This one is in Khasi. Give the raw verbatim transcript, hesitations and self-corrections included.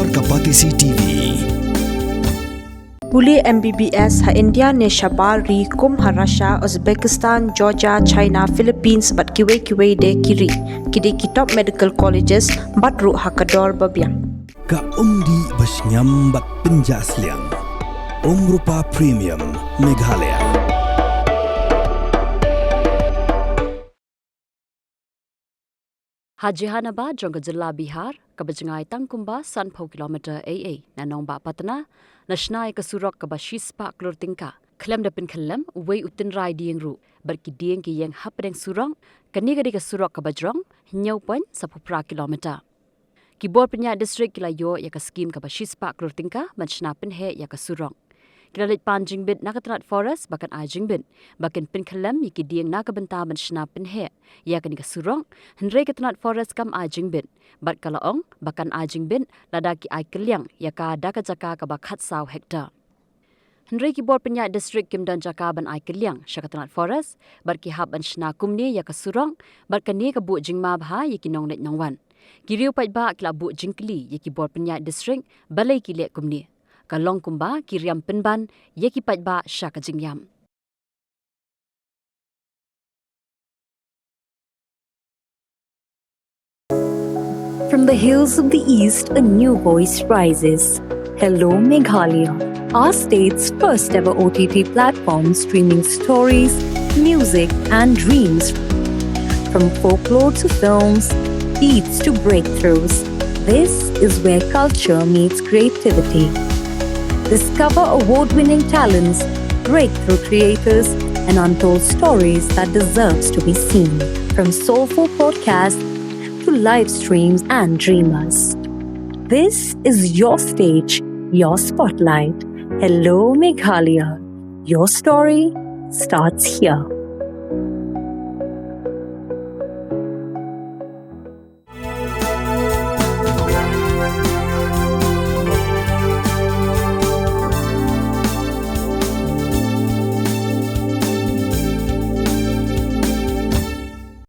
Ka Batesi T V. Pule M B B S ha India ne shabar ri kum ha Russia, Uzbekistan, Georgia, China, Philippines bad kiwei kiwei de ki ri. Ki dei ki top medical colleges bad ruh ha ka dor ba biang. Ka umdih ba shngiam bad pynjah sliang. Umrupa Premium Meghalaya. Ha Jehanabad jong ka jylla Bihar, kaba jngai tang kumba sanphew kilometer ei ei na Nongbah Patna, la shna ïa ka surok kaba shispah klur tyngka. Khlem da pynkhyllem, uwei u tynrai dieng ruh bad ki dieng ki ïeng hapdeng surok. Kane ka dei ka surok kaba jrong hynñiew point saphew phra kilometer. Ki bor pynïaid district ki la ïoh ïa ka skim kaba shispah klur tyngka ban shna pynheh ïa ka surok. Ki la leit pan jingbit na ka tnat forest ba kan ai jingbit ba kin pynkhyllem ïa ki dieng na ka bynta ban shna pynheh ïa kane ka surok, hynrei ka tnat forest kam ai jingbit bad ka la ong ba kan ai jingbit lada ki ai kylliang ïa ka da ka jaka kaba khatsaw hektar. Hynrei ki bor pynïaid district kim don jaka ban ai kylliang sha ka tnat forest bad ki hap ban shna kumne ïa ka surok, bad kane ka buh jingma bha ïa ki nongleit nongwan. Ki riew paidbah ki la buh jingkylli ïa ki bor pynïaid district balei ki leh kumne. Ka long kumba ki riam pynban ïa ki paidbah sha ka jingïap. From the hills of the East, a new voice rises. Hello, Meghalaya, our state's first ever O T T platform, streaming stories, music, and dreams. From folklore to films, beats to breakthroughs, this is where culture meets creativity. Discover award winning talents, breakthrough creators, and untold stories that deserves to be seen. From soulful podcasts to live streams and dreamers, this is your stage, your spotlight. Hello, Meghalaya. Your story starts here.